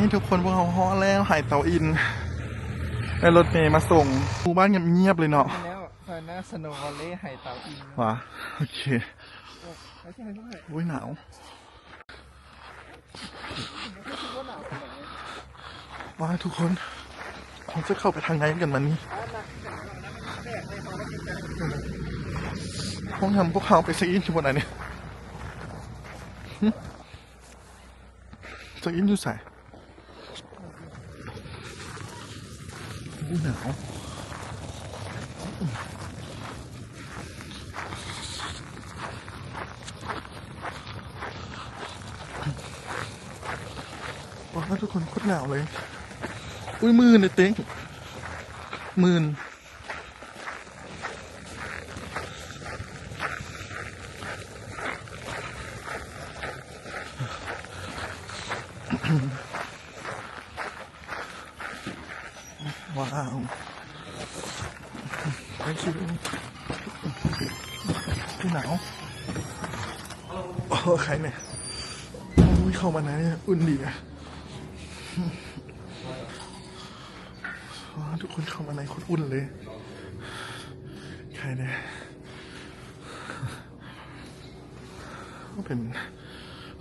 ນີ້ທຸກຄົນ ພວກເຮົາຮອດແລ້ວ ໄຫເຕົາອິນ ໄດ້ລົດເມມາສົ່ງ. ໝູ່ບ້ານງຽບໆເລີຍເນາະ. ແລ້ວ ຊອຍໜ້າ Snow Valley ໄຫເຕົາອິນ. ຫວາ ໂອເຄ. ໂອ້ຍ ໜາວ. ວ້າ ທຸກຄົນ ເຮົາຈະເຂົ້າໄປທາງໃນກັນບັດນີ້. ຫ້ອງແຮມພວກເຮົາໄປເຊັກອິນຢູ່ບ່ອນໃດນີ້? ຫຶ? ເຊັກອິນຢູ່ໃສ? ໂອ້ຍ ໜາວ. ວ້າ ທຸກຄົນ ໂຄດໜາວເລີຍ. ອຸ້ຍ ມື່ນເດ້ເຕັງ ມື່ນ. ວ້າວ thank you. ໜາວ. ໂອ້ ໄຄແນ່. ໂອ້ຍ ເຂົ້າມາໃນ ອຸ່ນດີ. ວ້າວ ທຸກຄົນ ເຂົ້າມາໃນໂຄດອຸ່ນເລີຍ. ໄຄແນ່. ເປັນ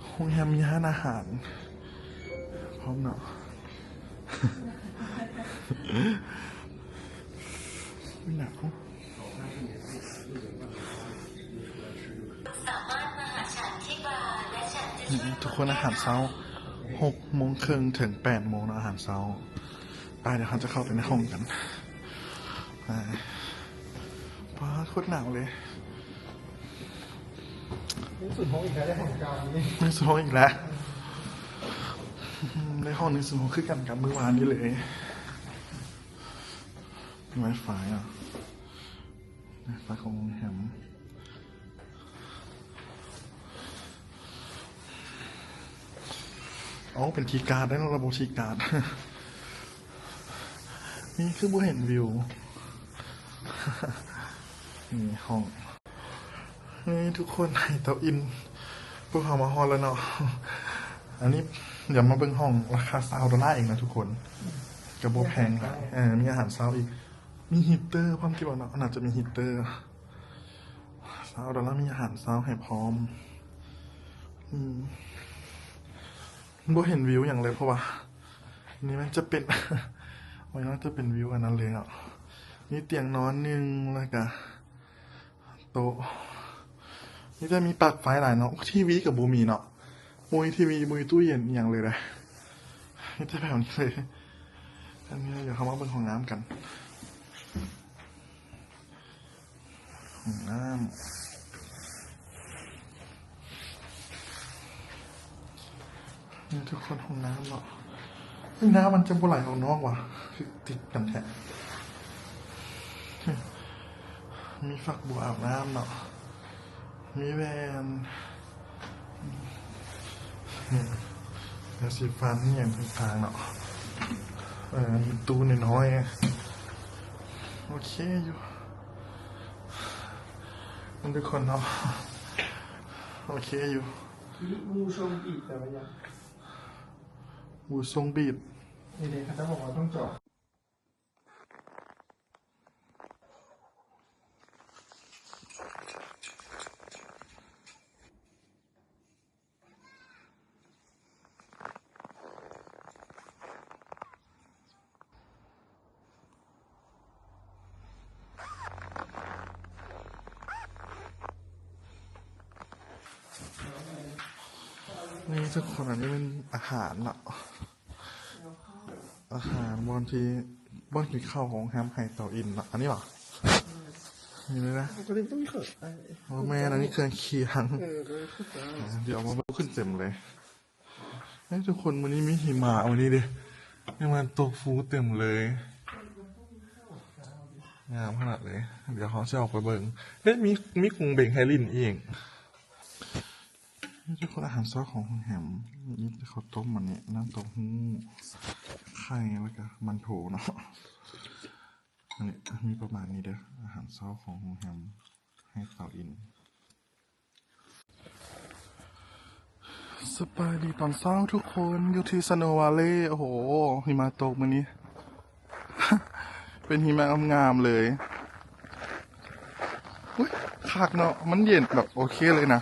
ໂຮງແຮມ ມີຮ້ານອາຫານພ້ອມເນາະ. ອຸ້ຍ ໜາວ. ທຸກຄົນ ອາຫານເຊົ້າ ຫົກໂມງເຄິ່ງເຖິງແປດໂມງເນາະ ອາຫານເຊົ້າ. ໄປ ດຽວເຮົາຈະເຂົ້າໄປໃນຫ້ອງກັນ. ໄປ. ປາດ ໂຄດໜາວເລີຍ. ມີສຸດຫ້ອງອີກແລ້ວ ໄດ້ຫ້ອງເກົ່ານີ້ ມີສຸດຫ້ອງອີກແລ້ວ. ໄດ້ຫ້ອງນີ້ ສຸດຫ້ອງຄືກັນກັບມື້ວານນີ້ເລີຍ. ໄວຟາຍເນາະ ໄວຟາຍຂອງໂຮງແຮມ. ເອົາ ເປັນຄີກາດໄດ້ເນາະ ລະບົບຄີກາດ. ນີ້ຄືບໍ່ເຫັນວິວ. ນີ້ຫ້ອງ ນີ້ທຸກຄົນ ໄຫເຕົາອິນ ພວກເຮົາມາຮອດແລ້ວເນາະ. ອັນນີ້ ດຽວມາເບິ່ງຫ້ອງ ລາຄາຊາວໂດລາເອງນະທຸກຄົນ ກະບໍ່ແພງ. ເອີ ມີອາຫານເຊົ້າອີກ ມີຮີດເຕີພ້ອມ ທີ່ວ່າເນາະ ໜ້າຈະມີຮີດເຕີ. ຊາວໂດລາ ມີອາຫານເຊົ້າໃຫ້ພ້ອມ. ອືມ ບໍ່ເຫັນວິວຫຍັງເລີຍ ເພາະວ່ານີ້ມັນຈະເປັນ ໂອ້ຍ ມັນຈະເປັນວິວອັນນັ້ນເລີຍເນາະ. ມີຕຽງນອນໜຶ່ງ ແລ້ວກະໂຕະ ມີແຕ່ມີປລັກໄຟຫຼາຍເນາະ. ທີວີກະບໍ່ມີເນາະ ບໍ່ມີທີວີ ບໍ່ມີຕູ້ເຢັນອີ່ຫຍັງເລີຍເດ້. ມີແຕ່ແບບນີ້ເລີຍ. ອັນນີ້ ດຽວເຮົາມາເບິ່ງຫ້ອງນ້ຳກັນ. ຫ້ອງນ້ຳ ນີ້ທຸກຄົນ ຫ້ອງນ້ຳເນາະ. ເຮີ້ຍ ນ້ຳມັນຈະບໍ່ໄຫຼອອກນອກຫວາ? ຄືຕິດກັນແທ້. ມີຝັກບົວອາບນ້ຳເນາະ ມີແວ່ນ ນີ້ ຢາສີຟັນ ອີ່ຫຍັງຕ່າງໆເນາະ. ເອີ ມີຕູ້ນ້ອຍໆ ໂອເຄຢູ່ ມັນທຸກຄົນເນາະ. ໂອເຄຢູ່. ໝູ່ສົ່ງບີດ ແປວ່າຫຍັງ? ໝູ່ສົ່ງບີດ ນີ້ເດ້ ເຂົາເຈົ້າບອກວ່າຕ້ອງຈອດ. ນີ້ທຸກຄົນ ອັນນີ້ແມ່ນອາຫານເນາະ. ອາຫານບ່ອນທີ່ ບ່ອນກິນເຂົ້າຂອງໂຮງແຮມໄຫເຕົາອິນເນາະ. ອັນນີ້ຫວາ? ນີ້ເລີຍນະ. ບໍ່ແມ່ນ ອັນນີ້ເຄື່ອງຄຽງ. ເອີ ດຽວເອົາມາເບິ່ງ ຂຶ້ນເຕັມເລີຍ. ເຮີ້ຍ ທຸກຄົນ ມື້ນີ້ມີຫິມະ ມື້ນີ້ເດ້ ຫິມະຕົກຟູເຕັມເລີຍ ງາມຂະໜາດເລີຍ. ດຽວເຮົາຊິອອກໄປເບິ່ງ. ເຮີ້ຍ ມີ ມີກົງເບັງໃຫ້ຫຼິ້ນອີກ. ນີ້ທຸກຄົນ ອາຫານເຊົ້າຂອງໂຮງແຮມ ມີແຕ່ເຂົ້າຕົ້ມ ອັນນີ້ ນ້ຳເຕົ້າຫູ້ ໄຂ່ ແລ້ວກະມັນໂທເນາະ. ອັນນີ້ມີປະມານນີ້ເດີ ອາຫານເຊົ້າຂອງໂຮງແຮມໄຫເຕົາອິນ. ສະບາຍດີຕອນເຊົ້າທຸກຄົນ ຢູ່ທີ່ Snow Valley. ໂອ້ໂຫ ຫິມະຕົກມື້ນີ້ ເປັນຫິມະງາມໆເລີຍ. ອຸ້ຍ ຄັກເນາະ ມັນເຢັນແບບໂອເຄເລີຍນະ.